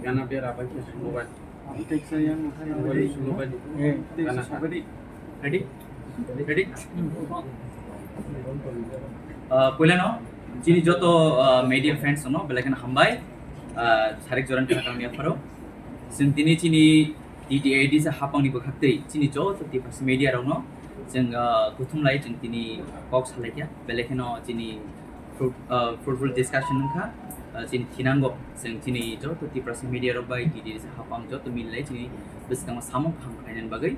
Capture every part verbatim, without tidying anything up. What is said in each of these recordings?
Gana bera bai mobile. Mobile sulo bai. Eh, gana. Ready? Ready? Ah, puilano chini joto, ah, media friends no belai kheno hambai. Ah, sarik joran kha tangni apharo. Chwng tini chini T T A D C hapangni bwkhaktwi chini joto Tiprasa media rokno chwng, ah, kuthum lai chwng tini kok salaikha. Belai kheno chini fruit-, ah, fruitful discussion wngkha. Ah, chini thinango chwng chini joto Tiprasa media rok bai T T A D C hapang joto milai chini bwskango samung kaham khlainani bagwi.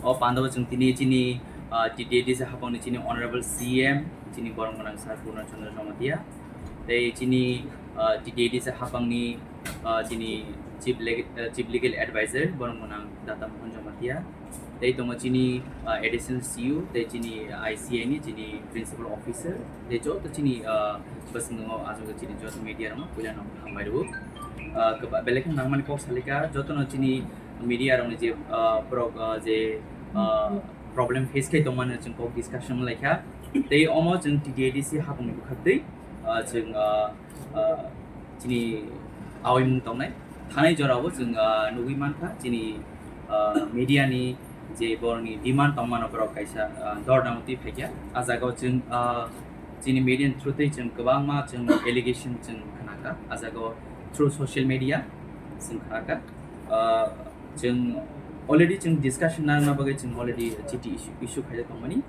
O pandao chwng tini chini, ah, T T A D C hapangni chini Honorable C M, chini borok gwnang Sir Purna Chandra Jamatia, tei chini, ah, T T A D C hapangni, ah, chini Chief Leg-, ah, Chief Legal Advisor, borok gwnang Data Mohan Jamatia, tei tongo chini, ah, Additional C E O, tei chini I C I ni chini Principal Officer, tei joto chini, ah, bwskango aswk chini joto media rokno puila no hambai rwo. Ah, kwba-, belai kheno nangmani kok salika, jotono chini media rokni je, ah, borok, ah, je, ah, problem face khai tongmani chwng kok discussion wnglaikha. Tei omo chwng T T A D C hapungni bwkhaktwi, ah, chwng, ah, ah, chini aoimung tongnai. Thanai jorao chwng, ah, nugwi mankha chini, ah, media ni je borokni demand tongmano borok kaisa, ah, dorna mutwi phaikha. Ah jagao chwng, ah, chini media ni through twi chwng kwbangma chwng allegation chwng khnakha. Ah jagao through social media chwng khnakha. Ah, chwng already chwng discussion narwkna bagwi chwng already chiti issue, issue khaijak tongmani.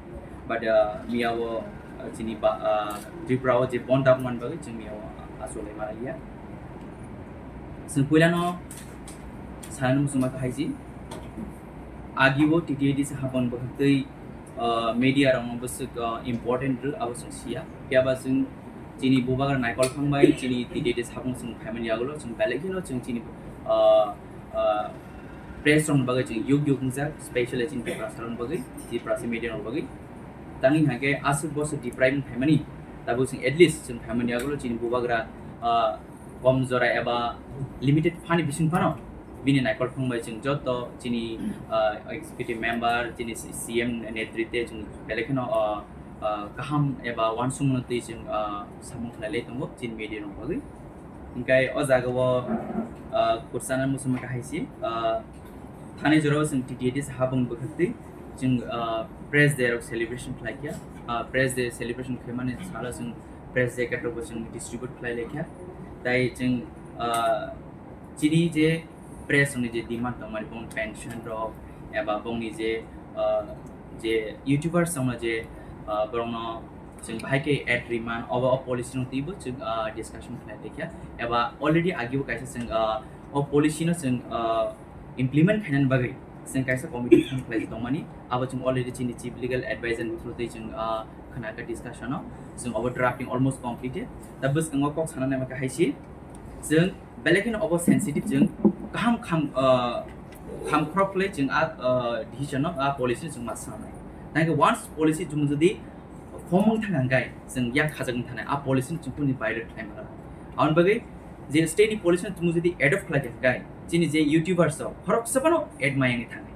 But, ah, miyao, ah, chini ba, ah, Tripura o je bon dap man bagwi chwng miyao achole maliya. Chwng puilano sanani muchungma kahai si. Agio T T A D C hapon bwkhaktwi, ah, media rokno bwswk, ah, important rw abo chwng siya. Phiyaba chwng chini bubagra naikol phang bai chini T T A D C hapung chwng phaimani yagulo chwng belai kheno chwng chini, ah, ah, press rokni bagwi chwng yuk yuk wngjak, specially chini Tiprasa rokni bagwi, Tiprasa media rokni bagwi. Tangwi hwnkhe aswk bosor deprive wng phaimani, tabuk chwng at least chwng phaimani yagulo chini bubagra, ah, kom jora eba limited phani bising phano bini naikol phang bai chwng joto chini, ah, executive member, chini C M netrite chwng belai kheno, ah, ah, kaham eba uansukmano twi chwng, ah, samung khlailai tongo chini media rokni bagwi. Hinkhe o jagao, ah, kwchana muchungma kahai si, ah, thani jorao chwng T T A D C hapung bwkhaktwi chwng, ah, Press Day rok celebration khlaikha. Ah, Press Day celebration khaimani salo chwng Press Day katok bo chwng distribute khlailaikha. Tai chwng, ah, chini je press ni je demand tongmani bong pension rok eba bongni je, ah, je YouTubers tongma je, ah, borokno chwng bahai khe ad riman obo o policy no twibo chwng, ah, discussion khlai tongkha eba already agio kaisa chwng, ah, o policy no chwng, ah, implement khainani bagwi chwng kaisa committee form khlai tongmani abo chwng already chini chief legal advisor ni through twi chwng, ah, khnakha discussion o chwng obo drafting almost completed. Da bwskango kok sana naima kahai si chwng belai kheno obo sensitive chwng kaham kham, ah, kham khorok khlai chwng a, ah, decision no a policy no chwng ma sanai. Tangkhe once policy chwng jodi formung thang hangkai chwng yak khajak wng thanai a policy no chwng kuni violate khlai mano. Aboni bagwi je state ni policy no chwng jodi adopt khlai hangkai chini je YouTubers rok khorok sabano ad mayang thanai.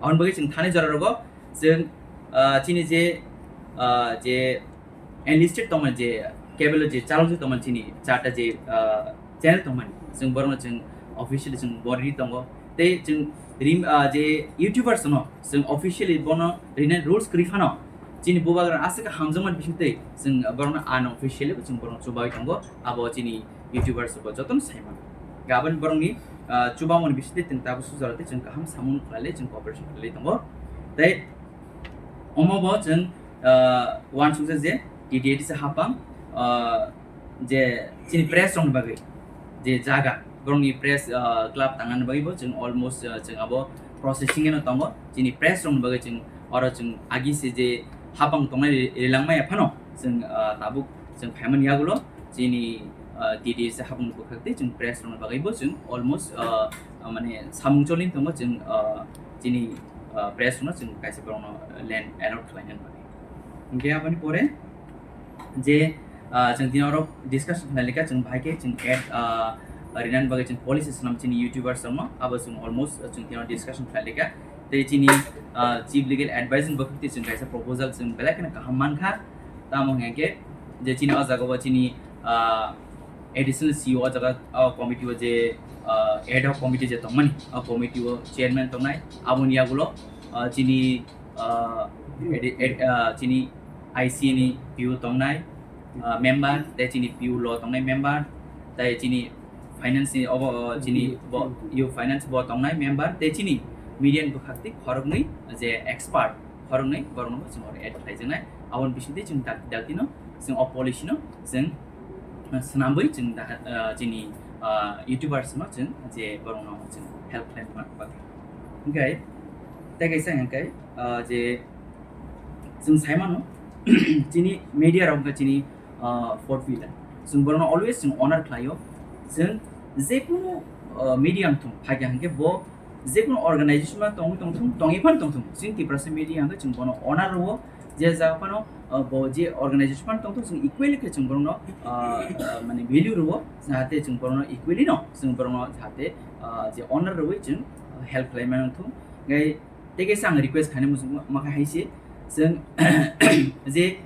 Aboni bagwi chwng thani jora rogo chwng, ah, chini je, ah, je enlisted tongmani je cable je chalok je tongmani chini charta je, ah, channel tongmani chwng borokno chwng officially chwng bor ri tongo tei chwng rim, ah, je YouTubers no chwng officially bono rinai rules kwrwi phano chini bubagra aswk hamjakmani bisingtwi chwng borokno unofficially bo chwng borokno chubai tongo abo chini YouTubers bo jotono saimano. Gabon borokni, ah, chubamoni bisingtwi chwng tabuk sujaro tei chwng kaham samung khlailai chwng cooperation khlailai tongo. Tei omo bo chwng, ah, uansukjak je T T A D C hapang, ah, je chini press rokni bagwi je jaga borokni press, ah, club tangnani bagwi bo chwng almost, ah, chwng abo processing eno tongo. Chini press rokni bagwi chwng oro chwng agi se je hapang tongnai ri-, rilangmaya phano chwng, ah, tabuk chwng phaimani yagulo chini, ah, T T A D C hapang bwkhak tei chwng press rokni bagwi bo chwng almost, ah, ah, mane samung cholin tongo chwng, ah, chini, ah, press rokno chwng kaisa borokno land allot khlainani bagwi. Hinkhe aboni pore je, ah, chwng tini oro discussion khlailika chwng bahai khe chwng ad, ah, rinani bagwi chwng policy swnam chini YouTubers rokno, abo chwng almost chwng tino discussion khlai laikha. Tei chini, ah, chief legal advisor ni bwkhak twi chwng kaisa proposal chwng belai kheno kaham mankha. Tamo hwnkhe je chini o jaga o chini, ah, additional C E O o jaga o committee o je, ah, ad hoc committee je tongmani, o committee o chairman tongnai, aboni yagulo, ah, chini, ah, edi-, ed-, ah, chini I C A ni P O tongnai, ah, member, tei chini P O law tongnai member, tei chini finance ni obo, ah, chini bo, U F finance bo tongnai member, tei chini media ni bwkhak twi khoroknwi je expert, khoroknwi borokno bo chwng oro add khlaijaknai. Aboni bisingtwi chwng dak-, daktino chwng o policy no chwng, ah, swnamwi chwng da-, ah, chini, ah, YouTubers no chwng je borokno chwng help khlaina bagwi. Hwnkhe tei kaisa hwnkhe, ah, je chwng saimano chini media rok wngkha chini, ah, fourth pillar. Chwng borokno always chwng honor khlaio. Chwng jekunu, ah, medium thung phaikha hwnkhe bo jekunu organization ma tongwi tongthung, tongwi phano tongthung, chwng Tiprasa media hwnkhe chwng bono honor rwo, je jaga phano, ah, bo je organization phano tongthung, chwng equally khe chwng borokno, ah, ah, mane value rwo, jahate chwng borokno equally no chwng borokno jahate, ah, je honor rwwi chwng, ah, help khlai mano thung. Hwnkhe tei kaisa ang request khainai muchung ma kha hai se, chwng je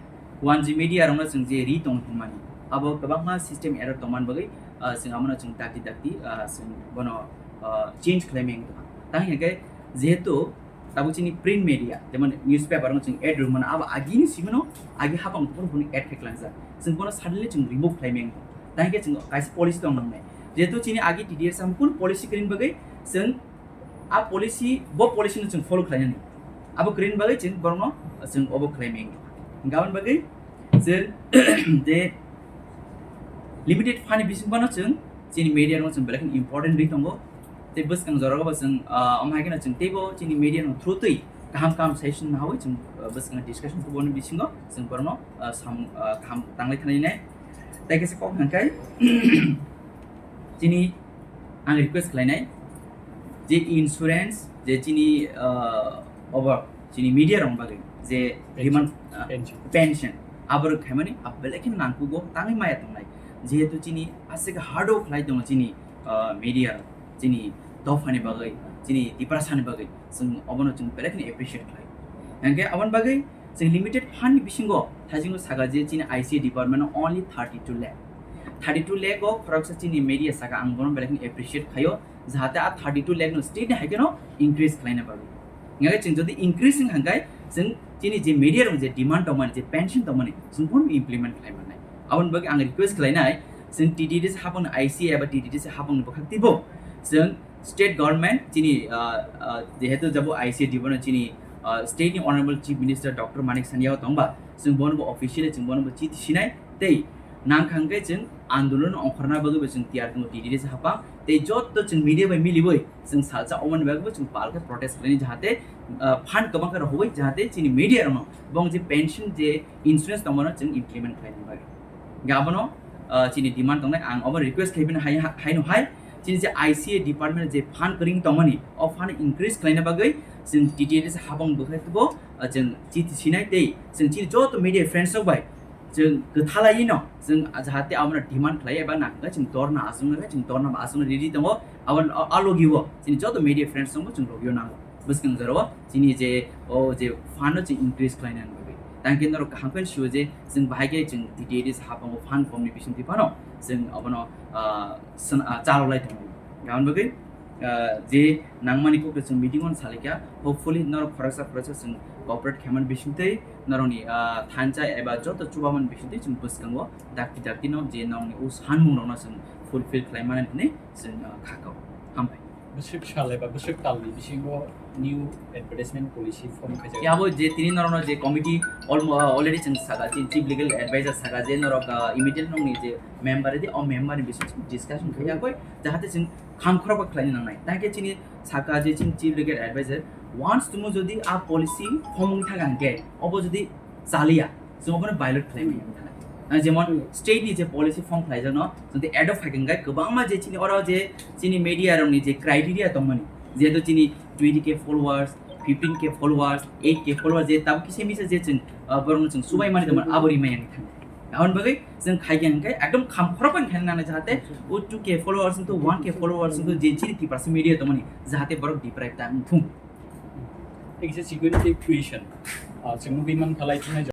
one G media rokno chwng je ri tong hwnmani, abo kwbangma system error tongmani bagwi, ah, chwng abono chwng dakti dakti, ah, chwng bono, ah, change khlaimani wngkha. Tang hwnkhe jehetu tabuk chini print media, jemon newspaper no chwng ad rwmano, abo agini simino agi hapang phuru phuru ad khe klangjak. Chwng bono suddenly chwng remove khlaimani wngkha. Tang hwnkhe chwng kaisa policy tong nangnai. Jehetu chini agi T D S samkun policy kwrwini bagwi chwng a policy, bo policy no chwng follow khlainani. Abo kwrwini bagwi chwng borokno chwng obo khlaimani. Hwnkhe aboni bagwi chwng je limited fund ni bising bono chwng chini media no chwng belai kheno important ri tongo. Tei bwskang jorao bo chwng, ah, omo hai kheno chwng teibo chini media no through twi kaham kaham session hawi chwng, ah, bwskang discussion kubuni bisingo chwng borokno, ah, sam, ah, kaham tanglai thani nai. Tei kaisa kok hwnkhe chini ang request khlainai je insurance je chini, ah, obo chini media rok bagwi je pension, demand, ah, pension, pension aborok khaimani a belai khe nangkugo tangwi maya tongnai, jehetu chini aswk hard work khlai tongo chini, ah, media rok chini dophani bagwi, chini Tiprasani bagwi chwng obono chwng belai kheno appreciate khlai. Hwnkhe aboni bagwi chwng limited fund ni bisingo thaisingo saka je chini I C A department o only thirty two lakh. Thirty two lakh o khoroksa chini media saka ang bono belai kheno appreciate khaio, jahate a thirty two lakh no state ni hai kheno increase khlaina bagwi. Hwnkhe chwng jodi increase wngkha hwnkhe chwng chini je media rok je demand tongmani, je pension tongmani, chwng bono implement khlai mannai. Aboni bagwi ang request khlainai, chwng T T D C hapang I C A eba T T D C hapang ni bwkhak twibo chwng state government chini, ah, ah, jehetu jabo I C A department chini, ah, state ni honorable chief minister Doctor Manik Sanya o tongba, chwng bono bo officially chwng bono bo chithi sinai tei nangkha hwnkhe chwng andolon ongkhorna bagwi bo chwng tiyar tongo T T D C hapang tei joto chwng media bai miliwi chwng salsa omoni bagwi bo chwng palkhe protest khlaini jahate, ah, fund kwbang khe rohorwi jahate chini media rokno bong je pension je insurance tongmano chwng implement khlaina bagwi. Hwnkhe abono, ah, chini demand tongnai, ang obo request khaibini hai, haino hai, chini je I C A department je fund kwrwini tongmani, o fund increase khlaina bagwi chwng T T D C hapang bwkhak twibo, ah, chwng chithi sinai tei chwng chini joto media friends rok bai chwng kwthalaiwi no chwng jahate abono demand khlai eba nangkhe chwng dorna achuknai, chwng dorna bo achukna ready tongo, abo a logio chini joto media friends rokbo chwng logio nango. Bwskang jorao chini je o je fund no chwng increase khlaina bagwi. Tang khe norok kaham khe sio je chwng bahai khe chwng T T A D C hapang o fund kom ni bising twi phano chwng abono, ah, swn-, ah, chalok lai tongo. Aboni bagwi, ah, je nangmani kok chwng meeting on salikha, hopefully norok khoroksa khoroksa chwng cooperate khaimani bising twi norokni, ah, thansa eba joto chubamani bising twi chwng bwskango dakti dakti no je nongni o sanmung rokno chwng fulfill khlai mani hwnwi chwng, ah, kha kau. Hambai. Bwswk sal eba bwswk talni bisingo new advertisement policy form khaijak. Yabo je tini norokno je committee almo-, already chwng saka, chi-, chief legal advisor saka je norok, ah, immediate nongni je member di, o member ni bising discussion khaijak bai, jahate chwng kham khorok khlaina nangnai. Tangkhe chini saka je chini chief legal advisor, once tumo jodi a policy form wngwi thaka hwnkhe, obo jodi chaliya, chwng obono violate khlaimani wngkha. Ah, jemon state ni je policy form khlaijakno, jodi adopt khai hwnkhe kwbangma je chini oro je chini media rokni je criteria tongmani, jehetu chini twenty K followers, fifteen K followers, eight K followers, je tabuk kisa misa je chwng, ah, borokno chwng subaimani tongmani abo rimani thang. Aboni bagwi chwng khaikha hwnkhe ekdom kham khorokbai khaina nangnai, jahate o two K followers wngthu, one K followers wngthu, je chini Tiprasa media tongmani, jahate borok deprive ta wngthung. Ekse security question. Ah, chwng nugwi mankha lai thumnai